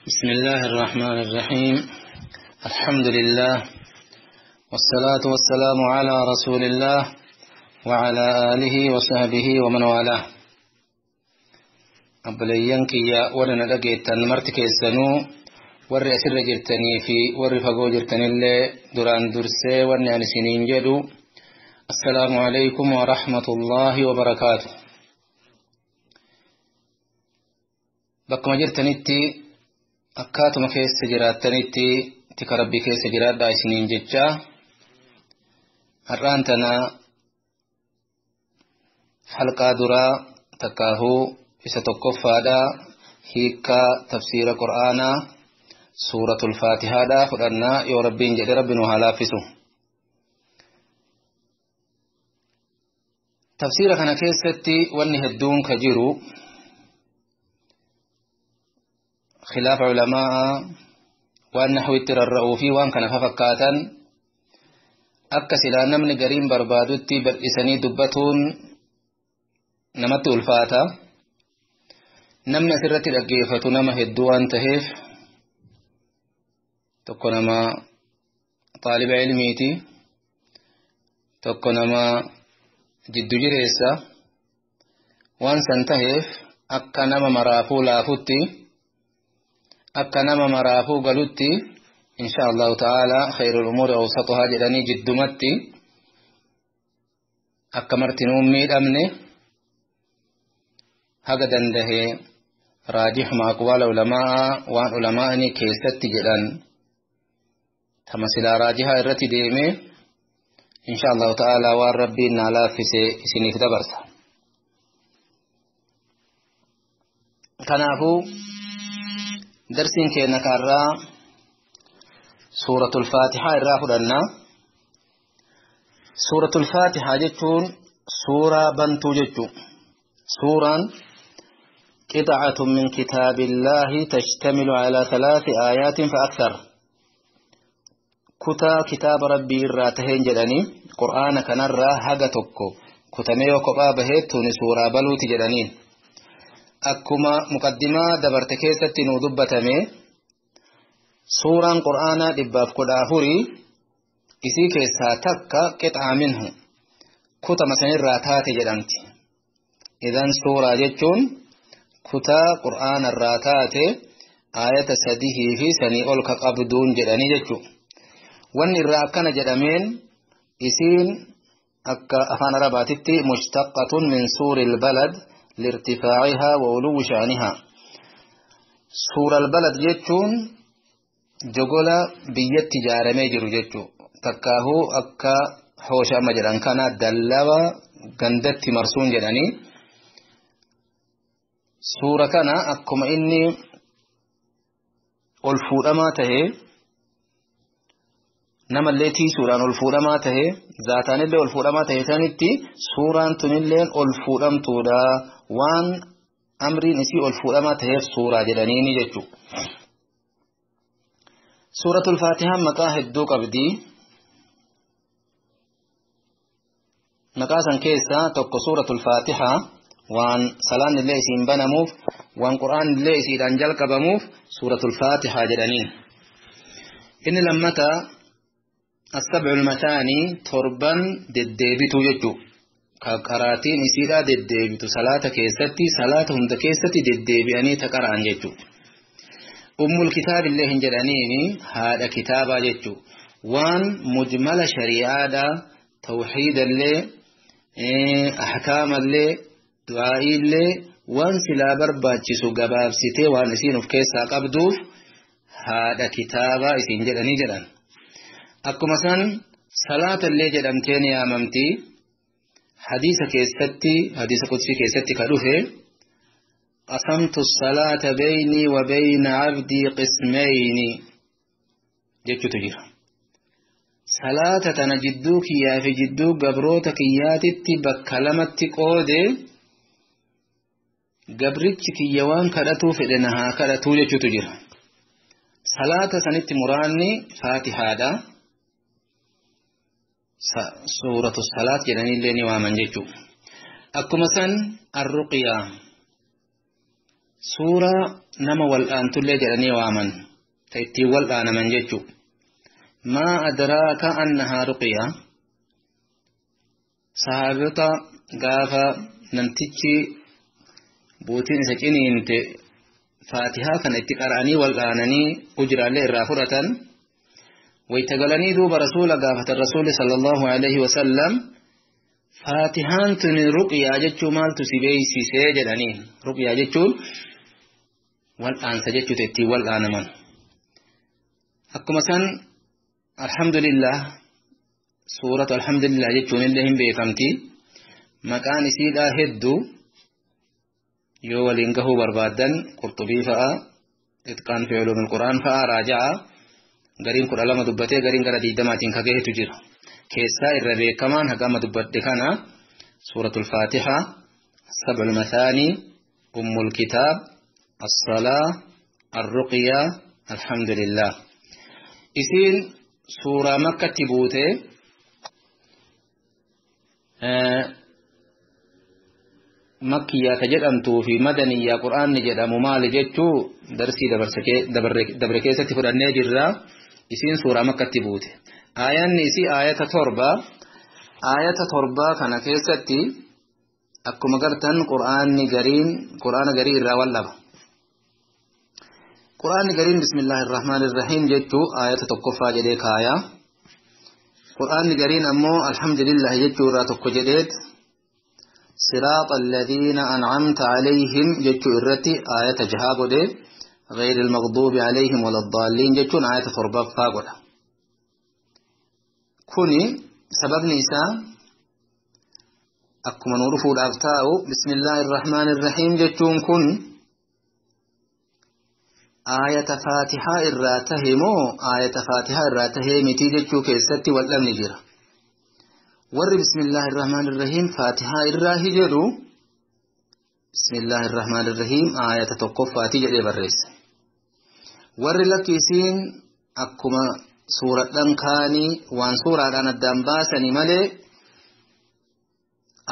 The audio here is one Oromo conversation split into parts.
بسم الله الرحمن الرحيم. الحمد لله والصلاة والسلام على رسول الله وعلى آله وصحبه ومن والاه. Obboleeyyan kiyya warri na dhageettan marti keessanuu, warri asirra jirtanii fi warri fagoo jirtanillee, duraan dursee wanni ani isiniin jedhu assalaamu alaykum wa rahmatullaahi wa barakaatu. Bakkuma jirtanitti, akkaatuma keessa jiraattanitti, tika Rabbii keessa jiraadhaa isiniin jecha. Har'aan tana halqaa duraa takkaahuu isa tokkoffaadha, hiikkaa tafsiira Qur'aanaa Suuratul Faatihaadha fudhannaa yoo Rabbiin jedhe, Rabbi nu haa laaffisu. Tafsiira kana keessatti wanni hedduun ka jiru khilaafa ulamaa, waan naxwitti rarra'uu fi waan kana fafakkaatan, akka silaa namni gariin barbaadutti bal'isanii dubbatuun namatti ulfaata. Namni asirratti dhaggeeffatu nama hedduu waan taheef, tokko nama xaaliba ilmiiti, tokko nama jiddu jireessa waan san taheef, akka nama maraafuu laafutti, akka nama maraafuu galutti, insha Allahu ta'ala, khayrul umuuri awsatuhaa jedhanii, jiddumatti akka martinuu miidhamne haga dandahee raajixuma aqwaala ulamaa, waan ulamaa'ni keessatti jedhan tama silaa raajihaa irratti deemee, insha Allahu ta'ala, waan Rabbiin naa laaffise isiniif dabarsa. Kanaafuu darsiin keenya kaarraa Suuratul Faatihaa irraa fudhanna. Suuratul Faatihaa jechuun suuraa bantuu jechuu. Suuraan قطعة من كتاب الله تشتمل على ثلاث آيات فأكثر. Kutaa kitaaba Rabbii irraa taheen jedhanii, Qur'aana kanarraa haga tokko kutamee yoo kophaa bahee tuni suuraa baluuti jedhaniin. Akkuma muqaddimaa dabarte keessatti nuu dubbatame, suuraan Qur'aanaa 114, isii keessaa takka qixaa minhu, kutama sanirraa taate jedhamti. Idan suuraa jechuun kutaa Qur'aana irraa taate, aayata sadihii fi sanii ol ka qabduun jedhanii jechuudha. Wanni irraa akkana jedhameen, isiin akka afaan Arabaatitti mushtaqatun min suuril balad lirtifaa'ihaa wa uluwwi sha'anihaa. Suural balad jechuun jogola biyyatti ijaaramee jiru jechuudha. Takkaahuu akka hoosha amma jedhan kana dallawa gandatti marsuun jedhanii. Suura kana akkuma inni ol fuudhamaa tahee, namallee tiisuudhaan ol fuudhamaa tahee, zaataanillee ol fuudhamaa tahe sanitti, suuraan tunilleen ol fuudhamtuudha. Waan amriin isii ol fuudhamaa taheef suuraa jedhaniini jechuudha. Suuratul Faatihaan maqaa hedduu qabdi. Maqaa san keessaa tokko Suuratul Faatihaa, waan salaan illee isiin banamuuf, waan Qur'aan illee isiidhaan jalqabamuuf Suuratul Faatihaa jedhaniin. Inni lammataa as-sab'ul mathaanii, torban deddeebituu jechuudha. Ka qaraatiin isiidhaa deddeebitu, salaata keessatti, salaata hunda keessatti deddeebi'anii ta qara'an jechuudha. Ummul kitaab illee hin jedhaniini, haadha kitaabaa jechuudha. Waan mujmala shari'aadhaa, tawxiidallee, ahkaamallee, du'aa'iillee, waan silaa barbaachisu gabaabsitee waan isiin of keessaa qabduuf haadha kitaabaa isiin jedhanii jedhan. Akkuma san salaatallee jedhamtee ni yaamamti. Hadiisa keessatti, hadiisa qudsii keessatti ka dhufe, qasamtu salaata beynii wa beyna abdii qismeyni jechuutu jira. Salaata tana jidduu kiyyaa fi jidduu gabroota kiyyaatitti bakka lamatti qoode, gabrichi kiyya waan kadhatuu fedhe na haa kadhatuu jechuutu jira. Salaata sanitti muraanni Faatihaadha. Suuratu salaat jedhaniillee ni waaman jechuudha. Akkuma san arruqiyaa. Suuraa nama wal'aantullee jedhanii waaman, ta ittiin wal'aanaman jechuu. Maa adraaka annahaa ruqyaa? Sahaabota gaafa namtichi buutiin isa ciniinte faatihaa kana itti qara'anii wal'aananii ujraallee irraa fudhatan. Wayta galanii duuba rasuula gaafatan, rasuulli sallallahu alaihi wasallam faatihaan tuni ruqyaa jechuu maaltu si beeksisee jedhanii. Ruqyaa jechuun wal'aansa jechuutu ittiin wal'aanaman. Akkuma san alhamdulillah, suuratu alhamdulillah jechuun illee hin beekamti. Maqaan isiidhaa hedduu, yoo waliin gahuu barbaaddan Qurxubii fa'a, Itqaan fi Ulumul Qur'aan fa'a raaja'a. Gariin 12 dubbatee, gariin gara 20tiin ka gahetu jira. Keessaa irra beekamaan hagama dubbadhe kana: suuratul Faatiha, Sab'ul Mathaanii, Ummul Kitaab, As-Salaa, Ar-Ruqyaa, Alhamdulillah. Isiin suuraa Makkatti buute. Makkiyaa ka jedhamtuu fi madaniyyaa qur'aanni jedhamu maali jechuu darsii dabre keessatti fudhannee jirra. Isiin suuraa Makkatti buute. Aayanni isii aayata 7. Aayata 7 kana keessatti akkuma gartan qur'aanni gariin qur'aana garii irraa wal dhaba. Qur'aanni gariin bismillaahi irrahmaani irrahiim jechuu aayata tokkoffaa jedhee kaayaa. Qur'aanni gariin ammoo alhamdulillah jechuu irraa tokko jedheet صراط الذين أنعمت عليهم جتشو إرتي آية جها قده، غير المغضوب عليهم ولا الضالين جتشون آية 7 فاقده. كوني سبب نيسا أكما نورفو الأغتاء بسم الله الرحمن الرحيم جتشون كن آية فاتحة إراتهمو آية فاتحة إراتهمتي جتشو كيستي والأمن جرى. Warri bismillaahi irrahmaan irrahiim faatihaa irraa jedhu bismillaahi irrahmaan irrahiim aayata tokkoffaatii jedhee barreesse. Warri lakkiisiin akkuma suuradhaan kaanii waan suuraadhaan addaan baasanii malee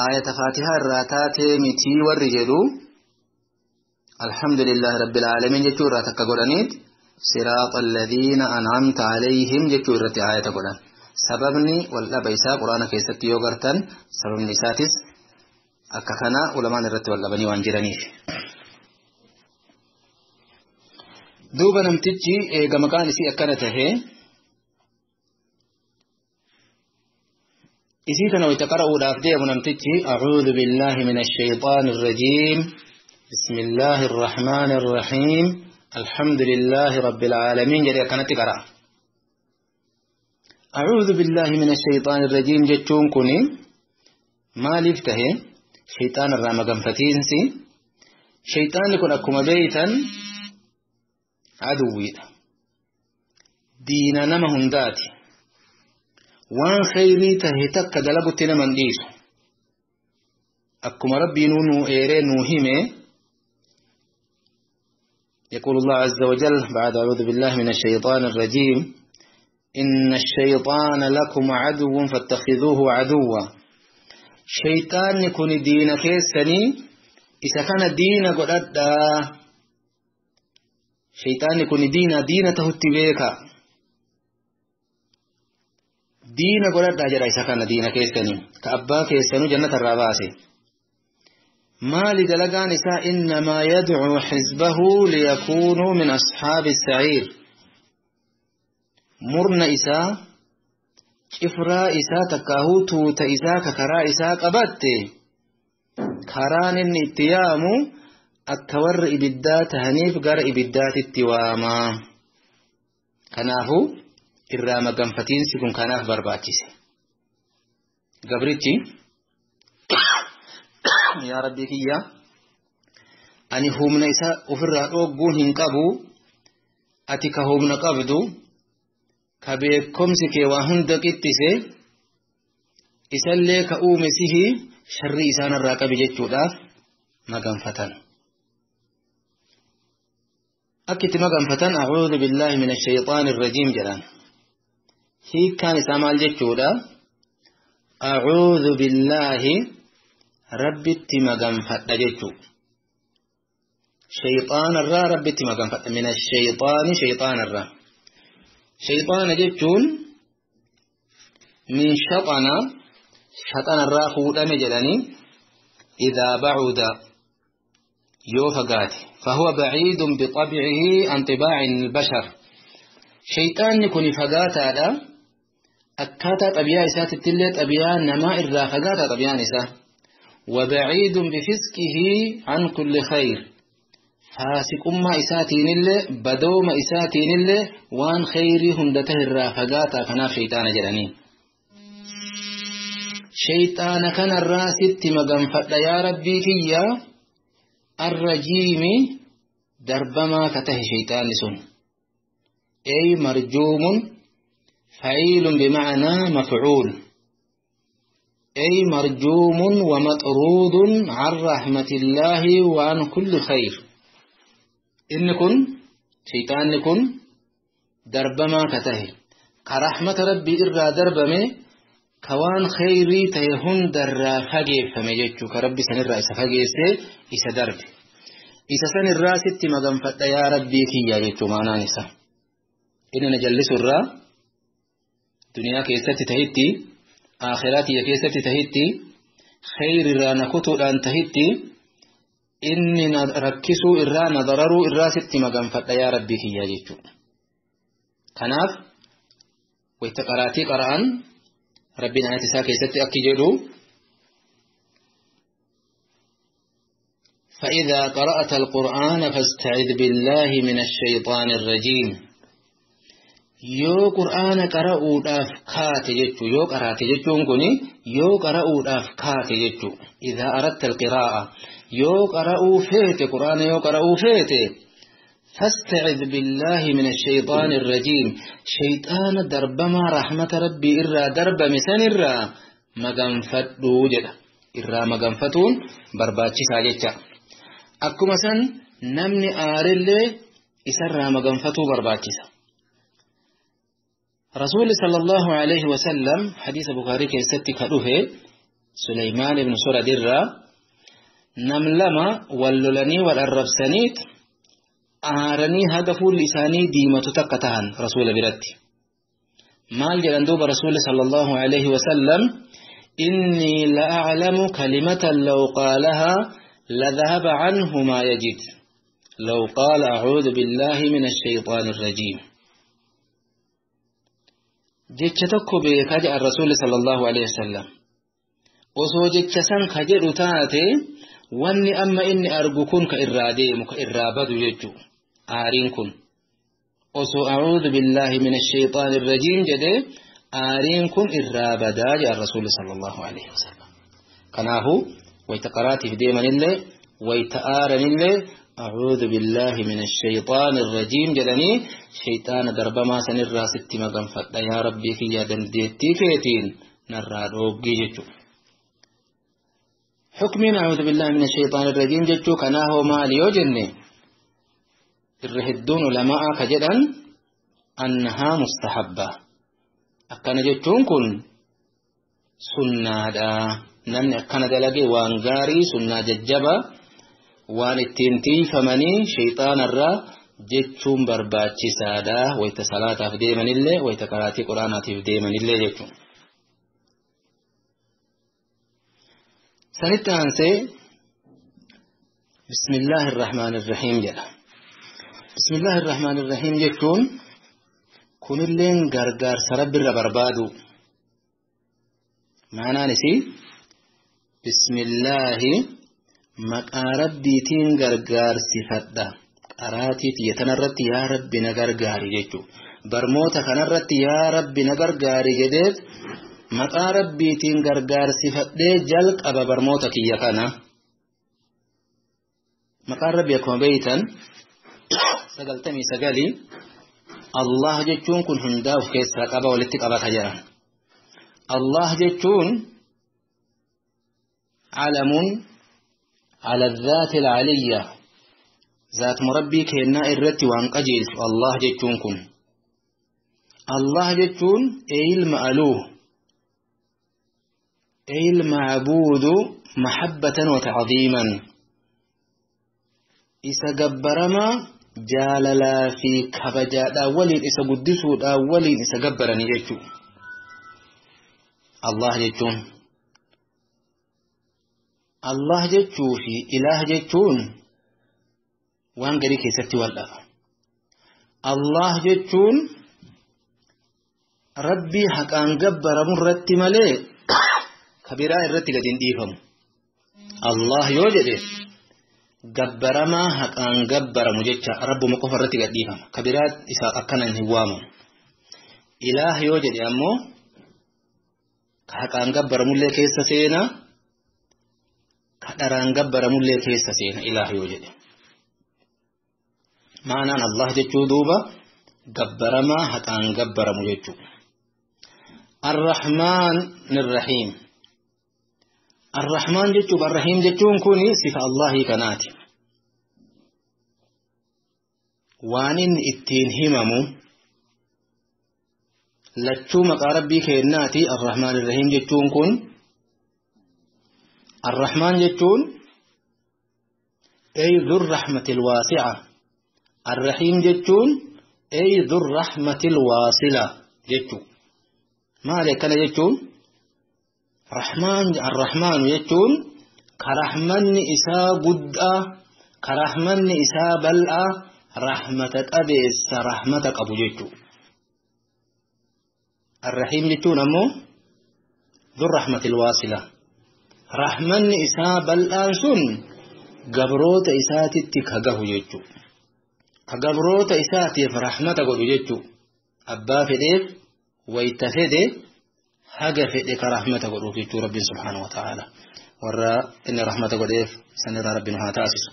aayata faatihaa irraa taatee mitii warri jedhu alhamdulillaahi rabbil aalamiin jechuu irraa takka godhaniit siraaxa alladhiina an'amta alayhim jechuu irratti aayata godhan. Sababni waldhaba isaa quraana keessatti yoo gartan, sababni isaatis akka kana ulamaan irratti waldhabanii waan jiraniif. Duuba namtichi eega maqaan isii akkana tahee isii tana wayta qara'uudhaaf deemu namtichi a'uudhu billaahi min ashayxaani irrajiim, bismillaahi irrahmaani irrahiim, alhamdulillaahi rabbil aalamiin jedhee akkanatti qara'a. أعوذ بالله من الشيطان الرجيم جتون كوني ما لفته شيطان الرامة قنفتينسي. شيطان يكون أكما بيتا عدوي دينا نما هنداتي وان خيري تهتك دلقت نمن ديسو أكما ربي نونو إيري نوهيمي. يقول الله عز وجل بعد أعوذ بالله من الشيطان الرجيم: إن الشيطان لكم عدو فاتخذوه عدوا. شيطان يكون دين كيسني إذا كان دين قد أدى شيطان يكون دين دين تهتبيك دين قد أدى جرى. إذا كان دين كيسني كأبا كيسنو جنة الراباسي ما لدلقان إساء إنما يدعو حزبه ليكونوا من أصحاب السعير. Murna isaa, cifraa isaa, takkaahuu tuuta isaa ka karaa isaa qabatte, karaan inni itti yaamu akka warra ibiddaa tahaniif gara ibiddaatitti waamaa. Kanaafuu irraa maganfatiinsi kun kanaaf barbaachise. Gabrichi yaa rabbii kiyya, ani humna isaa ofirraa dhoogguun hin qabu, ati ka humna qabdu, ka beekumsi kee waa hunda qixxise, isallee ka uume sihi, sharrii isaanirraa qabi jechuudhaaf maganfatan. Akka itti maganfatan a'uudhu billaahi min ashayxaani irrajiim jedhan. Hiikkaan isaa maal jechuudha? A'uudhu billaahi, rabbitti maganfadha jechuu. Shayxaanarraa rabbitti maganfadha. Min ashayxaani shayxaanarraa. Shayxaana jechuun min shaxana shaxanarraa fuudhame jedhanii idaa bacuda yoo fagaate. Fahuwa baciidun bixabcihi an xibaaci albashar. Shayxaanni kun fagaataadha. Akkaataa xabiyaa isaatittillee xabiyaa namaa irraa fagaataa xabiyaan isaa. وبعيد بفسقه عن كل خير. فاسقما إساتين اللي بدوم إساتين اللي وان خيري هندته الرافقاتا كنا شيطان جراني. شيطان كان الراست مغنفت يا ربي كيا الرجيم دربما كته شيطان سن. أي مرجوم فعيل بمعنى مفعول. أي مرجوم ومطرود عن رحمة الله وعن كل خير. إن كن شيطان كن دربما كته كرحمة ربي إرى دربمي كوان خيري تيهن در فجيف فمجتشو كربي سنرى إسا فجيسي إسا درب إسا سنرى ست مغنفت يا ربي كي يجتشو معنا نسا. إن نجلس الرى دنيا كيستي تهيتي آخراتي كيستي تهيتي خير الرى نكتو الآن تهيتي إني ركسوا إرى نضرروا إرى ست مغنفت يا ربي كي يجتشو. كناف ويتقراتي قرآن ربنا آيات ساكي ستي أكي فإذا قرأت القرآن فاستعذ بالله من الشيطان الرجيم. يو قرآن قرأوا الأفكات جتشو يو قرأت جتشو يو قرأوا الأفكات جتشو إذا أردت القراءة يو قرأوا فيت قرآن يو قرأوا فيت فاستعذ بالله من الشيطان الرجيم. شيطان دربما رحمة ربي إرى درب مسن إرى مغنفتو جدا إرى مغنفتون برباتشي ساجتشا. أكما سن نمني آرلي إسرى مغنفتو برباتشي. رسول صلى الله عليه وسلم حديث بخاري كيستي كدوه سليمان بن سورة درة نملما واللولني والأربسانيت aaranii haga fuulli isaanii diimatu takka tahan rasuula biratti. Maal jedhan duuba rasuulli sallallahu alaihi wasallam inni la a'lamu kalimatan law qaalahaa la dhahaba anhu ma yajid law qaala a'uudhu billahi min ash-shaytaani ar-rajiim. Jecha tokko beekaa jedhan rasuulli sallallahu alaihi wasallam. Osoo jecha san ka jedhu taate wanni amma inni argu kun ka irraa deemu ka irraa badu jechuudha. Aariin kun osoo a'uudhu billahi min ash-shaytaani ar-rajiim jedhee aariin kun irraa badaa jedhan rasuulli sallallahu alaihi wasallam. Kanaafuu wayita qaraatiif deemanillee wayita aaranillee a'uudhu billahi min ash-shaytaani ar-rajiim jedhanii shayxaana darbamaa sanirraa sitti maganfadha yaa rabbii kiyya dandeettii keetiin narraa dhooggii jechuudha. حكمين أعوذ بالله من الشيطان الرجيم جتشو كناه مالي يوجني الرهدون علماء كجدا أنها مستحبة. أكن جتشون كن سنة دا نمني أكن دلقي وانغاري سنة ججبة وان التنتي فمني شيطان الرا جتشون برباتشي سادا ويتسلاة في ديمن الله ويتقراتي قرآنات في ديمن الله جتشون. سنت أنسي بسم الله الرحمن الرحيم جل. بسم الله الرحمن الرحيم جتون كن اللين غرغر سرب الربربادو معنى نسي بسم الله مقا ربيتين غرغر صفتا قراتي تيتنرت يا ربي نغرغاري جتو برموتا كنرت يا ربي نغرغاري جدت maqaa rabbiitiin gargaarsifadhee jalqaba barmoota kiyya kana. Maqaan rabbii akkuma beeytan 99 Allah jechuun kun hundaa of keessaa qaba walitti qabata jedhan. Allah jechuun alamun ala dhaati aliyya zaat murabbii kennaa irratti waan qajeelchu Allah jechuun kun. Allah jechuun ilma aluuh أي المعبود محبة وتعظيما. Isa gabbaramaa jaalalaa fi kabajaadhaan waliin isa guddisuudhaan waliin isa gabbaranii jechuudha. Allah jechuun Allah jechuu fi ilaah jechuun waan garii keessatti wal dhaba. Allah jechuun Rabbii haqaan gabbaramu irratti malee kabiraa irratti gadi hin dhiifamu. Allah yoo jedhe gabbaramaa haqaan gabbaramu jecha rabbuma qofa irratti gad dhiifama. Kabiraa isaa akkanaan hin waamamu. Ilaah yoo jedhe ammoo ka haqaan gabbaramullee keessa seena, ka dharaan gabbaramullee keessa seena ilaah yoo jedhe. Maanaan Allah jechuu duuba gabbaramaa haqaan gabbaramu jechuu. Arrahmaan Irrahiim. Arrahmaan jechuuf Arrahiim jechuun kun sifa Allahii kanaati. Waan inni ittiin himamu lachuu maqaa rabbii kennaati. Arrahmaan Irrahiim jechuun kun Arrahmaan jechuun ay dhur rahmatil waasi'a. Arrahiim jechuun ay dhur rahmatil waasila jechuu. Maali akkana jechuun? Rahmaan Arrahmaan jechuun ka rahmanni isaa guddaa, ka rahmanni isaa bal'aa, rahmata qabeessa rahmata qabu jechuu. Arrahiim jechuun ammoo dhur rahmatil waasila. Rahmanni isaa bal'aan sun gabroota isaatitti ka gahu jechuu. Ka gabroota isaatiif rahmata godhu jechuu. Abbaa fedheef wayta fedhe haga fedhe ka rahmata godhuuf jechuu rabbiin subhaanahu wa ta'ala. Warra inni rahmata godheef sanirraa rabbiin haa taasisu.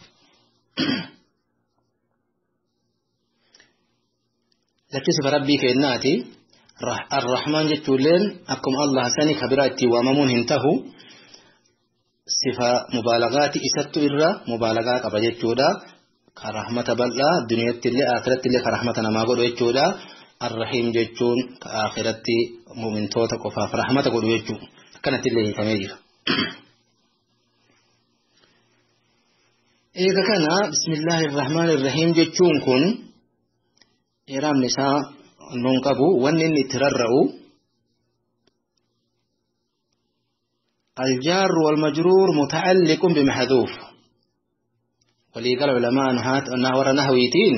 Lakki sifa rabbii kennaati. Arrahmaan jechuulleen akkuma Allah sani ka biraa ittiin waamamuun hin tahu sifa mubaalagaati isattu irra mubaalagaa qaba jechuudha. Ka rahmata bal'aa duniyaatti illee akhiratti illee ka rahmata namaa godhu jechuudha. Arrahiim jechuun ka akhiratti mu'mintoota qofaaf rahmata godhu jechuudha. Akkanatti illee hiikamee jira. Eega kana bismillaahi irrahmaani irrahiim jechuun kun iraamni isaa nun qabu wanni inni itti rarra'u الجار والمجرور متعلق بمحذوف وليقال علماء نهور نهويتين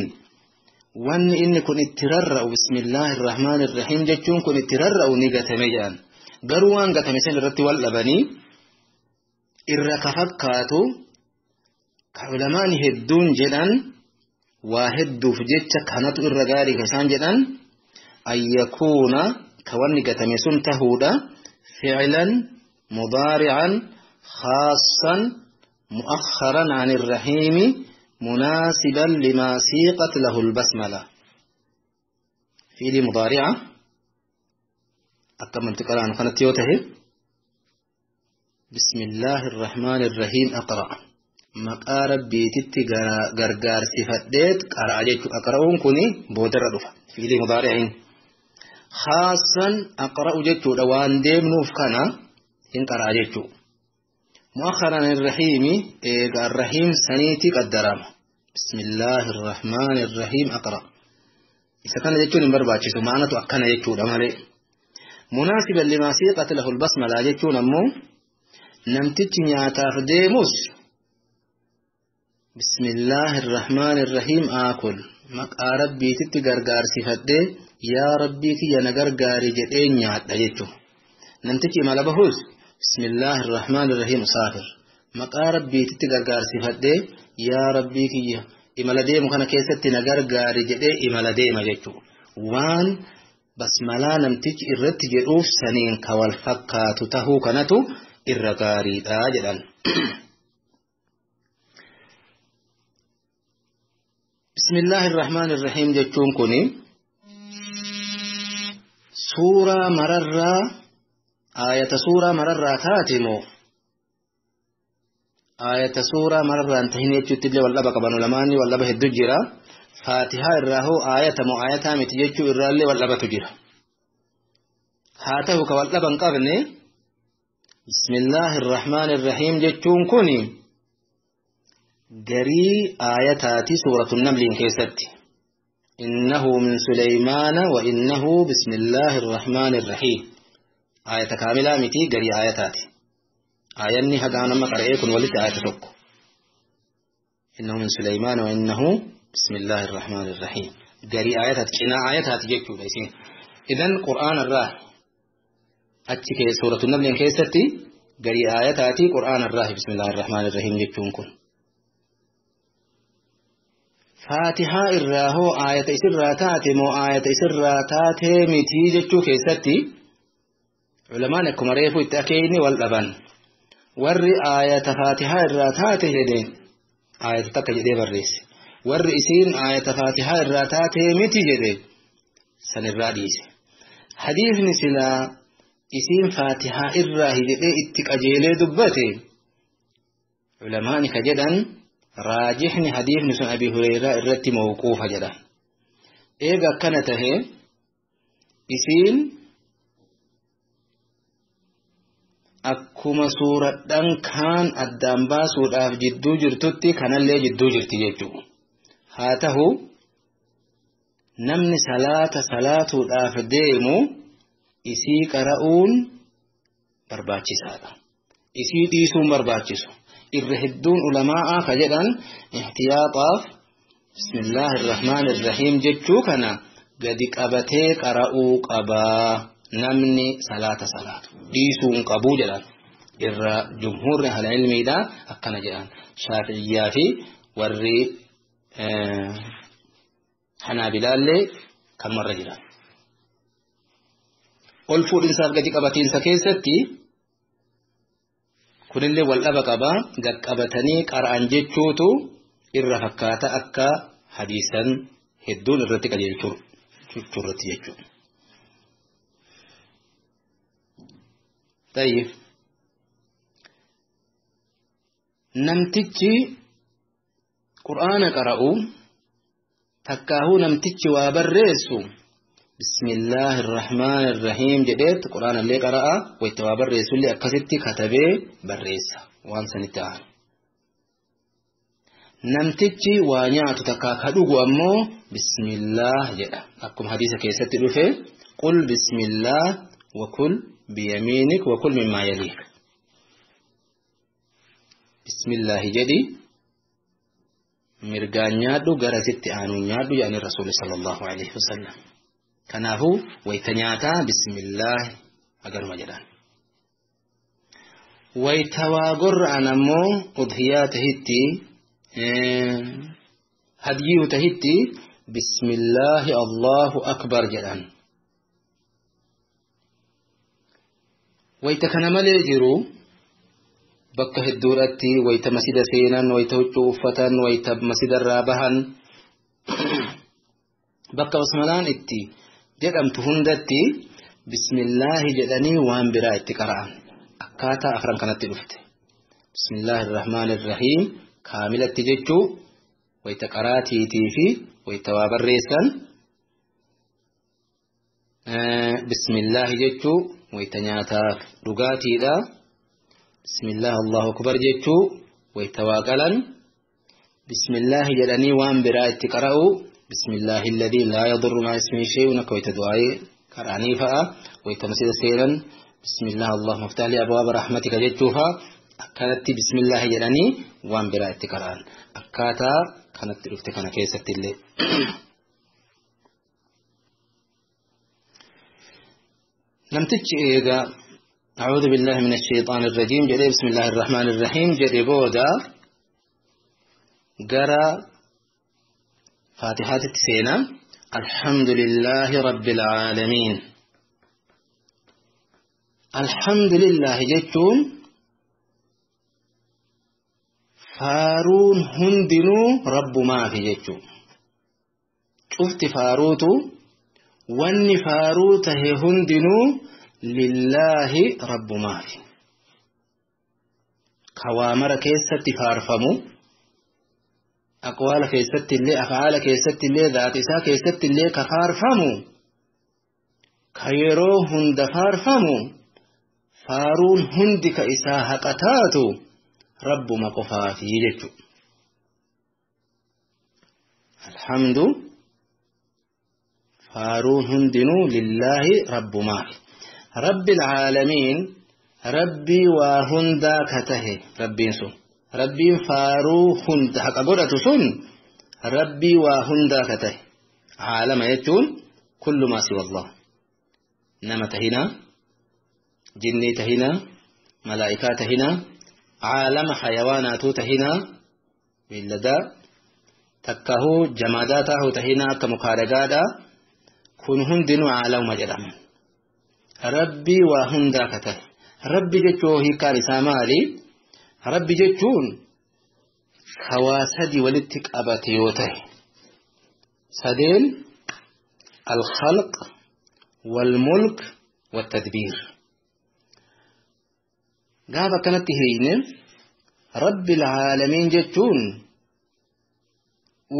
wanni inni kun itti rarra'u bismillaahi irrahmaani irrahiim jechuun kun itti rarra'u ni gatame jedhan. Garuu waan gatame san irratti wal dhabanii irra ka fakkaatu ka ulamaani hedduun jedhan waa hedduuf jecha kanatu irra gaarii ka isaan jedhan an yakuuna ka wanni gatame sun tahuudha ficlan mudaari'an khaassan mu'akhkharan an irrahiimi مناسبا لما سيقت له البسملة. فعل مضارعة أكمل تقرأ عن قناة يوته بسم الله الرحمن الرحيم أقرأ maqaa rabbiititti gargaarsifadheet qara'a jechuudha. Aqra'uun kuni boodarra dhufa. Fi'ilii mudaari'iin. Khaasan aqra'u jechuudha waan deemnuuf kana hin qara'a jechuudha. Mu'akharan irrahiimi eega arrahiim saniiti qaddarama. Bismillaahi irrahmaani irrahiim aqra. Isa kana jechuun hin barbaachisu ma'anatu akkana jechuudha malee. Munaasiban limaa siiqat lahu albasmalaa jechuun ammoo namtichi nyaataaf deemus bismillaahi irrahmaani irrahiim aakul maqaa rabbiititti gargaarsifadhee yaa rabbii kiyya na gargaari jedhee nyaadha jechuudha. Namtichi imala bahus bismillaahi irrahmaani irrahiim usaafir maqaa rabbiititti gargaarsifadhee yaa rabbii kiyya imala deemu kana keessatti na gargaari jedhee imala deema jechuudha. Waan basmalaa namtichi irratti jedhuuf saniin ka wal fakkaatu tahuu kanatu irra gaariidha jedhan. Bismillaahi irrahmaani irrahiim jechuun kuni suuraa mararraa aayata suuraa mararraa taate moo aayata suuraa mararraa hin tahin jechuutti illee wal dhaba qaban ulamaanni wal dhaba hedduu jira. Faatihaa irraa hoo aayata moo aayataa miti jechuu irraa illee wal dhabatu jira. Haa ta'u ka wal dhaba hin qabne bismillaahi irrahmaani irrahiim jechuun kuni Garii aayataati suuratu namliin keessatti. Innahu min Suleymaana wa innahu bismillaahi irrahmaani irrahiim. Aayata kaamilaa miti garii aayataati. Aayanni hagaa nama qara'ee kun walitti aayata tokko. Innahu min Suleymaana wa innahu bismillaahi irrahmaani irrahiim. Garii aayataati cinaa aayataati jechuudha isiin. Idan qur'aana irraa achi suuratu namliin keessatti garii aayataati qur'aana irraa bismillaahi irrahmaani irrahiim jechuun kun. Faatihaa irraa hoo aayata isirraa taate moo aayata isirraa taatee mitii jechuu keessatti ulamaan akkuma reefu itti akeeyni wal dhaban. Warri aayata faatihaa irraa taate jedhe aayata takka jedhee barreesse. Warri isiin aayata faatihaa irraa taatee miti jedhe sanirraa dhiise. Hadiifni silaa isiin faatihaa irraa jedhee itti qajeelee dubbate ulamaan ka jedhan raajixni hadiifni sun Abi Hureyraa irratti mawquufa jedhan. Eega akkana tahe isiin akkuma suuradhaan kaan addaan baasuudhaaf jidduu jirtutti kanallee jidduu jirti jechuudha. Haa ta'u namni salaata salaatuudhaaf deemu isii qara'uun barbaachisaadha. Isii dhiisuun barbaachisu. Irra hedduun ulamaa'aa ka jedhan ihtiyaaxaaf bismillaahi irrahmaani irrahiim jechuu kana gadi qabatee qara'uu qabaa namni salaata salaatu dhiisuun qabuu jedhan. Irra jumhuurri ahla ilmiidha akkana jedhan. Shaafi'iyyaa fi warri Hanaabilaallee kan marra jiran. Ol fuudhinsaaf gadi qabatiinsa keessatti kunillee wal dhaba qabaa gaqqabatanii qara'an jechuutu irra fakkaata akka hadiisan hedduun irratti qajeelchuu irratti jechuudha. Tayyib. Namtichi qur'aana qara'u takkaahuu namtichi waa barreessu bismillaahi irrahmaani irrahiim jedheet qur'aana illee qara'a wayta waa barreessu illee akkasitti katabee barreessa waan sanitti aanu. Namtichi waa nyaatu takkaa ka dhugu ammoo bismillaah jedha akkuma hadiisa keessatti dhufe qul bismillaah wa kul biyamiinik wa kul mimmaa yaliik. Bismillaahi jedhi mirgaan nyaadhu gara sitti aanuun nyaadhu jedhani rasuulli sallallahu alaihi wasallam. Kanaafuu wayta nyaataa bismillaahi agaruma jedhan. Wayta waa gorra'an ammoo udhiyaa tahitti hadiyuu tahitti bismillaahi allahu akbar jedhan. Wayta kana malee jiru bakka hedduudhatti wayta masjida seenan, wayta huccuu uffatan, wayta masjidarraa bahan bakka basmalaan itti jedhamtu hundatti bismillaahi jedhanii waan biraa itti qara'an akkaataa afran kanatti dhufte. Bismillaahi irrahmaani irrahiim kaamilatti jechuu wayta qaraatiitii fi wayta waa barreessan bismillaahi jechuu wayta nyaataaf dhugaatiidha. Bismillah Allahu akbar jechuu wayta waa qalan bismillaahi jedhanii waan biraa itti qara'u bismillaahi alladhii laa yadurru ma'a ismihi shay'un akka wayta du'aa'ee qara'anii fa'a wayta masjida seenan bismillah Allahumma iftah li abwaaba rahmatika jechuu fa'a akkanatti bismillaahi jedhanii waan biraa itti qara'an akkaataa kanatti dhufte kana keessatti illee. Namtichi eegaa أعوذ بالله من الشيطان الرجيم جدي بسم الله الرحمن الرحيم جدي بودا قرأ فاتحة السينة الحمد لله رب العالمين الحمد لله جتون فارون هندنو رب ما في جتون شفت فاروتو ون فاروته هندنو lillaahi rabbumaafi kawaamara keessatti faarfamu aqwaala keessatti illee afaala keessatti illee zaati isaa keessatti illee ka faarfamu ka yeroo hunda faarfamu faaruun hundi ka isaa haqa taatu rabbuma qofaafi jechuudha. Alhamdu faaruun hundinuu lillaahi rabbumaa. Rabbil caalamiin, rabbii waa hundaa ka tahe rabbiin sun. Rabbiin faaruu hunda haqa godhatu sun rabbii waa hundaa ka tahe. Caalama jechuun kullu maa siwa Allah. Nama tahinaa, jinnii tahinaa, malaa'ikaa tahinaa, caalama hayawaanaatuu tahinaa, beelladaa, takkahuu jamaadaa taahuu tahinaa akka mukaa dhagaadhaa, kun hundinuu caalamuma jedhama. Rabbii waa hundaa ka tahe. Rabbi jechuun hiikkaan isaa maali? Rabbi jechuun hawaa sadi walitti qabate yoo tahe. Sadeen al-khalq wal-mulk wat-tadbiir. Gaafa akkanatti hiikne Rabbil caalamiin jechuun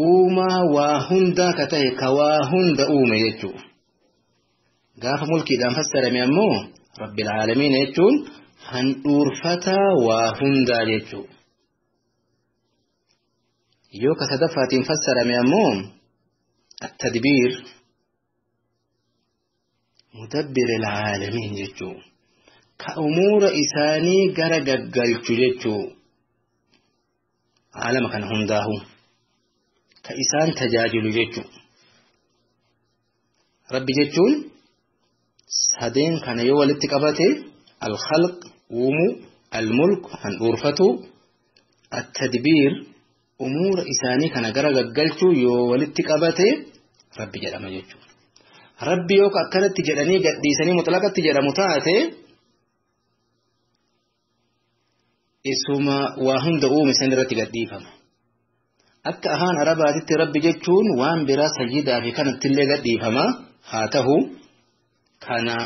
uumaa waa hundaa ka tahe ka waa hunda uume jechuudha. Gaafa mulkiidhaan fassarame ammoo Rabbil caalamiin jechuun handhuurfataa waa hundaa jechuudha. Yoo ka sadaffaatiin fassarame ammoo at-tadbiir mudabbir al-caalamiin jechuudha. Ka umuura isaanii gara gaggalchu jechuudha. Caalama kana hundaahu ka isaan tajaajilu jechuudha. Rabbi jechuun sadeen kana yoo walitti qabate al-khalq uumuu, al-mulk handhuurfatu, at-tadbiir umuura isaanii kana gara gaggalchuu yoo walitti qabate Rabbi jedhama jechuudha. Rabbi yoo akkanatti jedhanii gadhiisanii mutlaqatti jedhamu taate isuma waa hunda uume san irratti gadhiifama. Akka afaan Arabaatitti Rabbi jechuun waan biraa sayyidaa fi kanattillee gadhiifama haa ta'u kana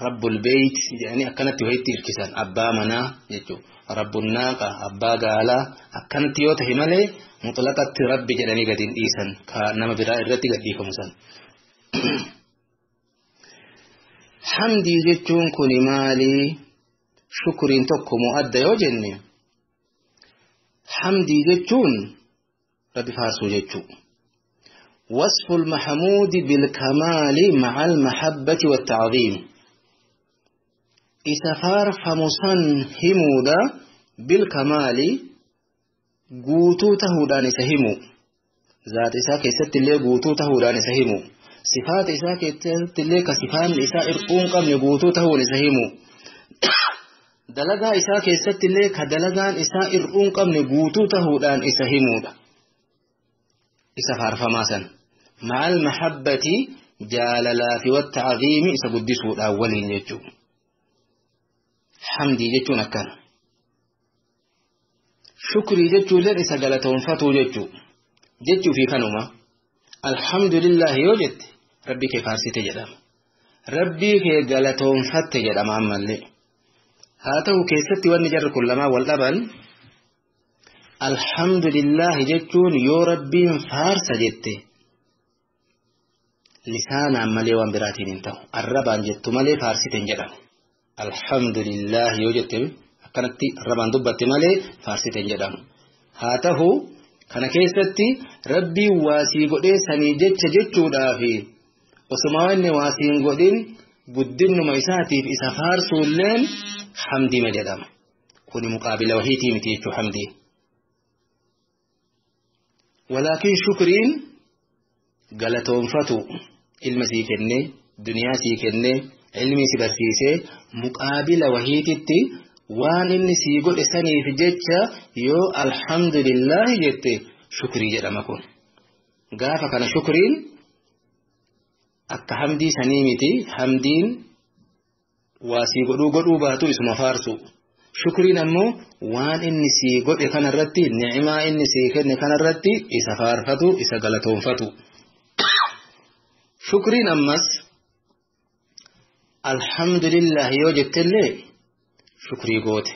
Rabbul Beyt jedhanii akkanatti wayitti hirkisan abbaa manaa jechuudha. Rabbun naaqa abbaa gaalaa akkanatti yoo tahe malee mutlaqatti Rabbi jedhanii gadi hin dhiisan ka nama biraa irratti gadhiifamu san. Hamdii jechuun kuni maali? Shukuriin tokko moo adda yoo jenne hamdii jechuun Rabbi faarsuu jechuudha. وصف المحمود بالكمال مع المحبة والتعظيم. إذا فارفمسن همودا بالكمال guutuu tahuudhaan isa himu. Zaata isaa keessatti illee guutuu tahuudhaan isa himu. Sifaata isaa keessatti illee ka sifaan isaa irquu hin qabne guutuu tahuun isa himu. Dalagaa isaa keessatti illee ka dalagaan isaa irquu hin qabne guutuu tahuudhaan isa himuudha. Isa faarfamaa san. Ma'al mahabbati jaalalaa fi watta'aziimi isa guddisuudhaan waliin jechuudha. Hamdii jechuun akkana. Shukrii jechuulleen isa galatoonfatuu jechuudha. Jechuu fi kanuma. Alhamdulillah yoo jette Rabbii kee faarsite jedhama. Rabbii kee galatoonfatte jedhama ammallee. Haa ta'u keessatti wanni jarri kun lamaan wal dhaban alhamdulillah jechuun yoo Rabbiin faarsa jette lisaanaan malee waan biraatiin hin ta'u. Arrabaan jettu malee faarsite hin jedhamu. Alhamdulillah yoo jette akkanatti arrabaan dubbatte malee faarsite hin jedhamu. Haa ta'u kana keessatti Rabbiin waasii godhee sanii jecha jechuudhaafi osuma wanni waasii hin godhin guddinnuma isaatiif isa faarsuulleen hamdiima jedhama. Kuni muqaabila wahiitii miti jechuu hamdii. Walaakin shukriin galatoonfatu ilma sii kennee, duniyaa sii kennee, ilmii si barsiisee muqaabila wahiititti waan inni sii godhe saniif jecha yoo alhamdulillahi jette shukrii jedhama kun. Gaafa kana shukriin akka hamdii sanii miti. Hamdiin waa sii godhuu godhuu baatu isuma faarsu. Shukriin ammoo waan inni sii godhe kanarratti, ni'imaa inni sii kenne kanarratti isa faarfatu, isa galatoonfatu. Shukriin ammas alhamdulillah yoo jettellee shukrii goote.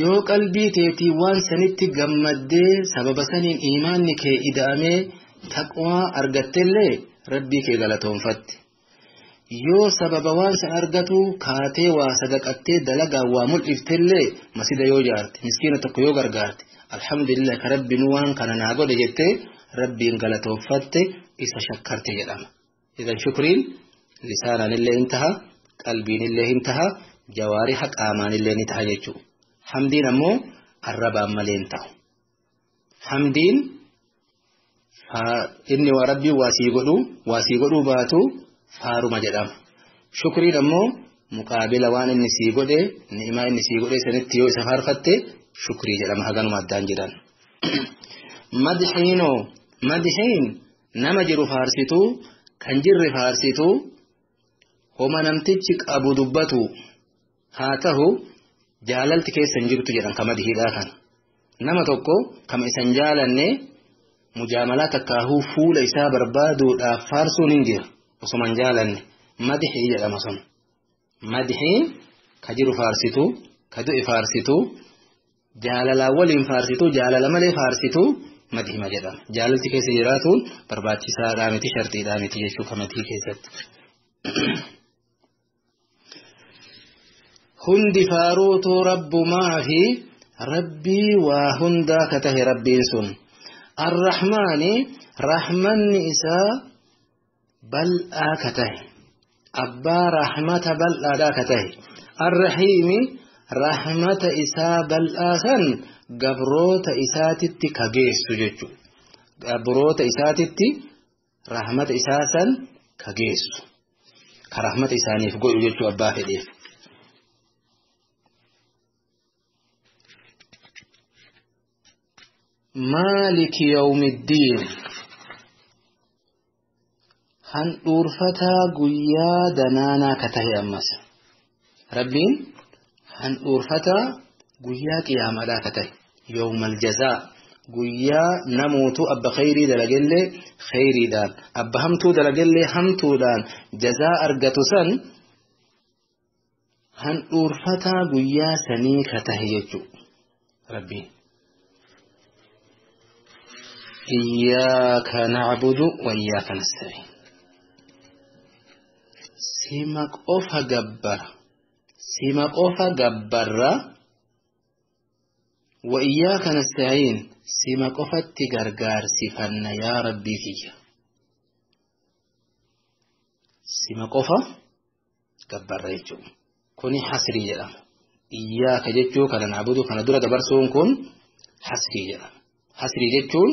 Yoo qalbii teetii waan sanitti gammaddee sababa saniin imaanni kee ida'amee taqwaa argattellee Rabbii kee galatoonfatte. Yoo sababa waan san argatu kaatee waa sadaqattee dalagaa waa mul'iftellee masjida yoo jaarte, miskiina tokko yoo gargaarte, alhamdulillah ka Rabbi nu waan kana naa godhe jettee Rabbiin galatooffatte isa shakkarte jedhama. Idan shukriin lisaanaan illee hin taha, qalbiin illee hin taha, jawaariha qaamaan illee ni taha jechuudha. Hamdiin ammoo arrabaan malee hin ta'u. Hamdiin inni waa Rabbiin waa sii godhuu baatu faaruma jedhama. Shukriin ammoo muqaabila waan inni sii godhe, ni'imaa inni sii godhe sanitti yoo isa faarfatte shukrii jedhama haganuma addaan jedhan. Madxiinoo madxiin nama jiru faarsituu kan jirre faarsituu homa namtichi qabu dubbatu haa ta'u jaalalti keessa hin jirtu jedhan ka madxiidhaa kana. Nama tokko kama isan jaalanne mujaamalaa takkaahuu fuula isaa barbaaduudhaaf faarsuun hin jira osuma hin jaalanne madxii jedhama sun. Madxiin ka jiru faarsituu ka du'e faarsituu jaalalaa waliin faarsituu jaalala malee faarsituu madhima jedhama. Jaalalti keessa jiraatuun barbaachisaadhaa miti shartiidhaa miti jechuu ka madhii keessatti. Hundi faaruutuu rabbumaa fi rabbii waa hundaa ka tahe rabbiin sun. Arrahmaani rahmanni isaa bal'aa ka tahe. Abbaa rahmata bal'aadhaa ka tahe. Arrahiimi rahmata isaa bal'aa san gabroota isaatitti ka geessu jechuudha. Gabroota isaatitti rahmata isaa san ka geessu. Ka rahmata isaaniif godhu jechuu abbaa fedheef. Maaliki yawmiddiin handhuurfataa guyyaa danaanaa ka tahe ammas. Rabbiin handhuurfataa guyyaa qiyaamaadhaa ka tahe yawmal jazaa guyyaa namootu abba khayrii dalagellee khayriidhaan abba hamtuu dalagellee hamtuudhaan jazaa argatu san handhuurfataa guyyaa sanii ka tahe jechuu rabbiin. إياك نعبد وإياك نستعين sima qofa gabbara sima qofa gabbarra wa iyyaaka nasta'iin sima qofatti gargaarsifanna yaa rabbii kiyya sima qofa gabbarra jechuudha kuni hasrii jedhama iyyaaka jechuu kana naabudu kana dura dabarsuun kun hasrii jedhama hasrii jechuun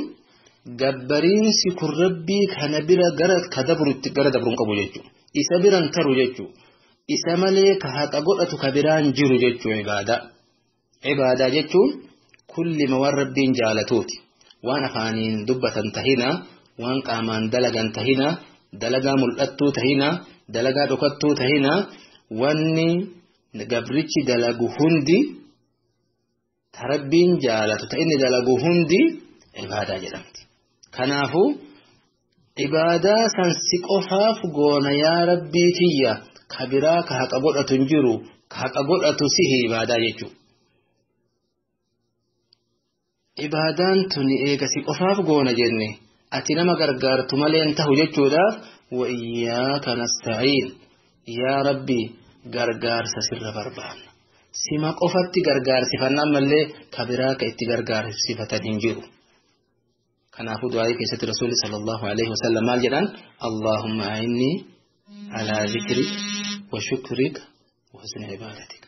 gabbariinsi kun rabbii kana bira gara ka dabrutti gara dabruun qabu jechuudha isa biran taru jechuudha isa malee ka haqa godhatu ka biraan jiru jechuudha ibaadaa ibaadaa jechuun kullima waan rabbiin jaalatuuti waan afaaniin dubbatan tahina waan qaamaan dalagan tahina dalagaa mul'attuu tahina dalagaa dhokattuu tahina wanni gabrichi dalagu hundi ta rabbiin jaalatu ta inni dalagu hundi ibaadaa jedhamti. Kanaafuu ibaadaa san si qofaaf goona yaa rabbii kiyya ka biraa ka haqa godhatu hin jiru ka haqa godhatu sihi ibaadaa jechuudha. Ibaadaan tuni eega si qofaaf goona jenne ati nama gargaartu malee hin tahu jechuudhaaf wa iyyaaka nasta'iin yaa rabbi gargaarsa sirra barbaanna. Sima qofatti gargaarsifannaan mallee ka biraa ka itti gargaarsifatan hin jiru. Kanaafuu du'aayii keessatti Rasuulli sallallahu alaihi wasallam maal jedhan Allahumma a'inni alaa zikrik wa shukrik wa husni ibadatik.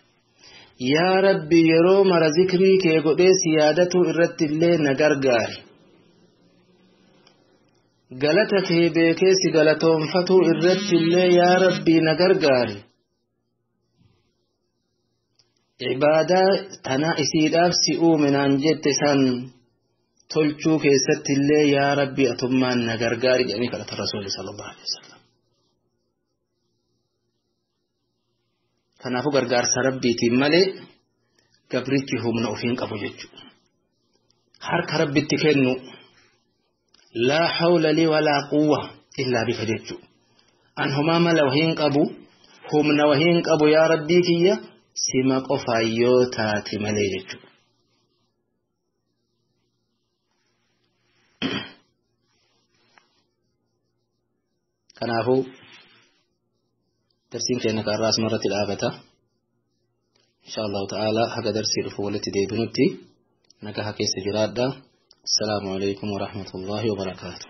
Yaa Rabbi yeroo mara zikrii kee godhee si yaadatuu irratti illee na gargaari. Galata kee beekee si galatoonfatuu irratti illee yaa Rabbi na gargaari. Ibaadaa tana isiidhaaf si uume naan jette san tolchuu keessatti illee yaa Rabbi atummaan na gargaari jedhanii kadhatan Rasuulli sallallahu alaihi wasallam. Kanaafuu gargaarsa Rabbiitiin malee gabrichi humna ofiin qabu jechuudha. Harka Rabbitti kennu laa hawla lii walaa quwwa illaa bika jechuudha. An homaa mala wahiin qabu humna wahiin qabu yaa Rabbii kiyya sima qofaan yoo taate malee jechuudha. Kanaafuu darsiin keenya kaarraa asuma irratti dhaabata. Insha Allahu ta'ala haga darsii dhufu walitti deebinutti nagaha keessa jiraadha. Assalaamu alaikum warahmatullaahi wabarakaatu.